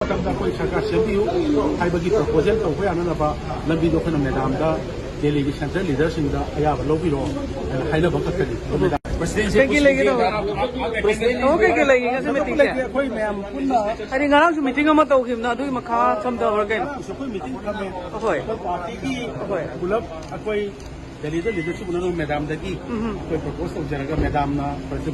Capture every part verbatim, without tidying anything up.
ꯃꯇꯝꯗ ꯑꯩꯈꯣꯏ ꯁꯔꯀꯥꯔ ꯁꯦꯝꯕꯤꯌꯨ ꯍꯥꯏꯕꯒꯤ ꯄ꯭ꯔꯄꯣꯖꯦꯜ ꯇꯧꯕ ꯌꯥꯅꯅꯕ ꯂꯝꯕꯤꯗꯣ ꯑꯩꯈꯣꯏꯅ ꯃꯦꯗꯥꯝꯗ ꯗꯦꯜꯂꯤꯒꯤ ꯁꯦꯟꯇ꯭ꯔꯦꯜ ꯂꯤꯗꯔꯁꯤꯡꯗ ꯑꯌꯥꯕ ꯂꯧꯕꯤꯔꯣ ꯍꯥꯏꯅ ꯍꯥꯏꯅꯕ ꯈꯛꯇꯅꯤ꯫ ꯑꯗꯣ ꯃꯦꯗꯥꯝ, ꯄ꯭ꯔꯁꯤꯗꯦꯟꯁꯤ ꯀꯩꯀꯩ ꯂꯩꯒꯦ ꯄꯨꯡ ꯇꯧꯕ? ꯀꯌꯥ ꯇꯧꯕ ꯂꯩꯒꯦ ꯉꯁꯤ ꯃꯤꯇꯤꯡꯁꯦ? ꯂꯩꯇꯦ, ꯑꯩꯈꯣꯏ ꯃꯌꯥꯝ ꯄꯨꯟꯅ ꯍꯥꯏꯗꯤ ꯉꯔꯥꯡꯁꯨ ꯃꯤꯇꯤꯡ ꯑꯃ ꯇꯧꯈꯤꯕꯅ ꯑꯗꯨꯒꯤ ꯃꯈꯥ ꯁꯝꯊꯕ꯭ꯔꯥ ꯀꯩꯅꯣ? ꯉꯔꯥꯡꯁꯨ ꯑꯩꯈꯣꯏ ꯃꯤꯇꯤꯡ ꯊꯝꯃꯦ꯫ ꯑꯍꯣꯏ꯫ ꯑꯩꯈꯣꯏ ꯄꯥꯔꯇꯤꯒꯤ ꯑꯍꯣꯏ꯫ ꯄꯨꯂꯞ ꯑꯩꯈꯣꯏ ꯗꯦꯜꯂꯤꯗ ꯂꯤꯗꯔꯁꯤꯞ ꯎꯅꯅꯕ ꯃꯦꯗꯥꯝꯗꯒꯤ ꯎꯝ꯫ ꯑꯩꯈꯣꯏ ꯄ꯭ꯔꯄꯣꯖ ꯇꯧꯖꯔꯒ ꯃꯦꯗꯥꯝꯅ,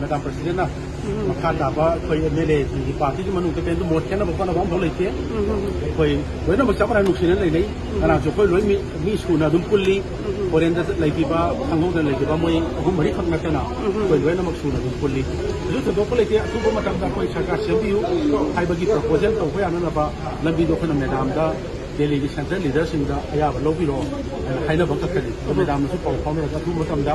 ꯃꯦꯗꯥꯝ ꯄ꯭ꯔꯁꯤꯗꯦꯟꯅ ꯎꯝ꯫ ꯃꯈꯥ ꯇꯥꯕ ꯑꯩꯈꯣꯏ ꯑꯦꯝ ꯑꯦꯜ ꯑꯦꯁꯤꯡꯒꯤ ꯄꯥꯔꯇꯤꯒꯤ ꯃꯅꯨꯡꯗ ꯀꯩꯝꯇ ꯃꯣꯠ ꯈꯦꯠꯅꯕ ꯈꯣꯠꯅꯕ ꯑꯃꯐꯥꯎ ꯂꯩꯇꯦ꯫ ꯎꯝ꯫ ꯑꯩꯈꯣꯏ ꯂꯣꯏꯅꯃꯛ ꯆꯞ ꯃꯥꯟꯅ ꯅꯨꯡꯁꯤꯅ ꯂꯩꯅꯩ꯫ ꯎꯝ꯫ ꯉꯔꯥꯡꯁꯨ ꯑꯩꯈꯣꯏ ꯂꯣꯏ ꯃꯤ, ꯃꯤ ꯁꯨꯅ ꯑꯗꯨꯝ ꯄꯨꯜꯂꯤ꯫ ꯎꯝ꯫ ꯐꯣꯔꯦꯟꯗ ꯂꯩꯈꯤꯕ, ꯈꯪꯍꯧꯗꯅ ꯂꯩꯈꯤꯕ ꯃꯣꯏ ꯑꯍꯨꯝ ꯃꯔꯤꯈꯛ ꯅꯠꯇꯅ ꯎꯝ꯫ ꯑꯩꯈꯣꯏ ꯂꯣꯏꯅꯃꯛ ꯁꯨꯅ ꯑꯗꯨꯝ ꯄꯨꯜꯂꯤ꯫ ꯀꯩꯁꯨ ꯊꯣꯏꯗꯣꯛꯄ ꯂꯩꯇꯦ꯫ ꯑꯊꯨꯕ ꯃꯇꯝꯗ ꯑꯩꯈꯣꯏ ꯁꯔꯀꯥꯔ ꯁꯦꯝꯕꯤꯌꯨ ꯍꯥꯏꯕꯒꯤ ꯄ꯭ꯔꯄꯣꯖꯦꯜ ꯇꯧꯕ ꯌꯥꯅꯅꯕ ꯂꯝꯕꯤꯗꯣ ꯑꯩꯈꯣꯏꯅ ꯃꯦꯗꯥꯝꯗ ꯗꯦꯜꯂꯤꯒꯤ ꯁꯦꯟꯇ꯭ꯔꯦꯜ ꯂꯤꯗꯔꯁꯤꯡꯗ ꯑꯌꯥꯕ ꯂꯧꯕꯤꯔꯣ ꯍꯥꯏꯅ ꯍꯥꯏꯅꯕ ꯈꯛꯇꯅꯤ꯫ ꯑꯗꯣ ꯃꯦꯗꯥꯝꯅꯁꯨ ꯄꯥꯎ ꯐꯥꯎꯅꯔꯒ ꯑꯊꯨꯕ ꯃꯇꯝꯗ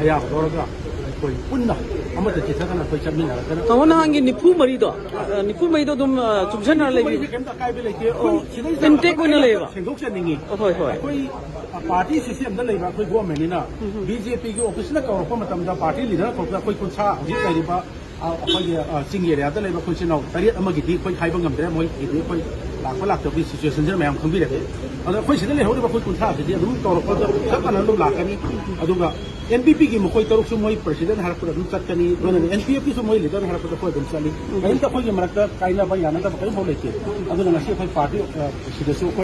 ꯑꯌꯥꯕ ꯂꯧꯔꯒ ꯑꯩꯈꯣꯏ ꯄꯨꯟꯅ ꯑꯃꯠꯇ ꯆꯤꯊꯗꯅ ꯑꯩꯈꯣꯏ ꯆꯠꯃꯤꯟꯅꯔꯛꯀꯅꯤ꯫ ꯇꯥꯃꯣ, ꯅꯍꯥꯟꯒꯤ ꯅꯤꯐꯨ ꯃꯔꯤꯗꯣ, ꯑ, ꯅꯤꯐꯨ ꯃꯔꯤꯗꯣ ꯑꯗꯨꯝ, ꯑ, ꯆꯨꯞꯁꯟꯅꯔ ꯂꯩꯕꯤꯕ꯭ꯔꯣ? ꯅꯤꯐꯨ ꯃꯔꯤꯁꯦ ꯀꯩꯝꯇ ꯑꯀꯥꯏꯕ ꯂꯩꯇꯦ꯫ ꯑꯩꯈꯣꯏ ꯑꯣ, ꯁꯤꯗꯩꯁꯤꯗ intake ꯑꯣꯏꯅ ꯑꯃꯠꯇ ꯂꯩꯌꯦꯕ? ꯁꯦꯡꯗꯣꯛꯆꯅꯤꯡꯉꯤ꯫ ꯑꯍꯣꯏ, ꯍꯣꯏ꯫ ꯑꯩꯈꯣꯏ, ꯑ, ꯄꯥꯔꯇꯤ ꯁꯤꯁꯇꯦꯝꯗ ꯂꯩꯕ ꯑꯩꯈꯣꯏ ꯒꯣꯔꯃꯦꯟꯅꯤꯅ ꯎꯝ꯫ ꯕꯤ ꯖꯦ ꯄꯤꯒꯤ ꯑꯣꯐꯤꯁꯅ ꯀꯧꯔꯛꯄ ꯃꯇꯝꯗ ꯄꯥꯔꯇꯤ ꯂꯤꯗꯔ ꯀꯧꯔꯛꯄꯗ ꯑꯩꯈꯣꯏ ꯀꯨꯟꯊ꯭ꯔꯥ ꯍꯧꯖꯤꯛ ꯂꯩꯔꯤꯕ ꯑ, ꯑꯩꯈꯣꯏꯒꯤ, ꯑ, ꯆꯤꯡ ꯑꯦꯔꯤꯌꯥꯗ ꯂꯩꯕ ꯑꯩꯈꯣꯏ ꯏꯆꯤꯟ ꯏꯅꯥꯎ ꯇꯔꯦꯠ ꯑꯃꯒꯤꯗꯤ ꯑꯩꯈꯣꯏ ꯍꯥꯏꯕ ꯉꯝꯗ꯭ꯔꯦ, ꯃꯣꯏꯒꯤꯗꯤ ꯑꯩꯈꯣꯏ ꯂꯥꯛꯄ ꯂꯥꯛꯇꯕꯒꯤ ꯁꯤꯆꯨꯋꯦꯁꯟꯁꯤꯅ ꯃꯌꯥꯝ ꯈꯪꯕꯤꯔꯒꯦ꯫ ꯑꯗꯣ ꯑꯩꯈꯣꯏ ꯁꯤꯗ ꯂꯩꯍꯧꯔꯤꯕ ꯑꯩꯈꯣꯏ ꯀꯨꯟꯊ꯭ꯔꯥꯁꯤꯗꯤ ꯑꯗꯨꯝ ꯀꯧꯔꯛꯄꯗ ꯆꯞ ꯃꯥꯟꯅꯅ ꯑꯗꯨꯝ ꯂꯥꯛꯀꯅꯤ꯫ ꯑꯗꯨꯒ ꯑꯦꯟ ꯄꯤ ꯄꯤꯒꯤ ꯃꯈꯣꯏ ꯇꯔꯨꯛꯁꯨ ꯃꯣꯏ ꯄ꯭ꯔꯁꯤꯗꯦꯟ ꯍꯥꯏꯔꯛꯄꯗ ꯑꯗꯨꯝ ꯆꯠꯀꯅꯤ, ꯂꯣꯏꯅꯅ ꯑꯦꯟ ꯄꯤ ꯑꯦꯐ ꯀꯤꯁꯨ ꯃꯣꯏ ꯂꯤꯗꯔ ꯍꯥꯏꯔꯛꯄꯗ ꯑꯩꯈꯣꯏ ꯑꯗꯨꯝ ꯆꯠꯂꯤ꯫ ꯀꯔꯤꯝꯇ ꯑꯩꯈꯣꯏꯒꯤ ꯃꯔꯛꯇ ꯀꯥꯏꯅꯕ ꯌꯥꯅꯗꯕ ꯀꯔꯤꯝꯐꯥꯎ ꯂꯩꯇꯦ꯫ ꯑꯗꯨꯅ ꯉꯁꯤ ꯑꯩꯈꯣꯏ ꯄꯥꯔꯇꯤ, ꯑ, ꯁꯤꯗꯁꯨ ꯑꯩꯈꯣꯏ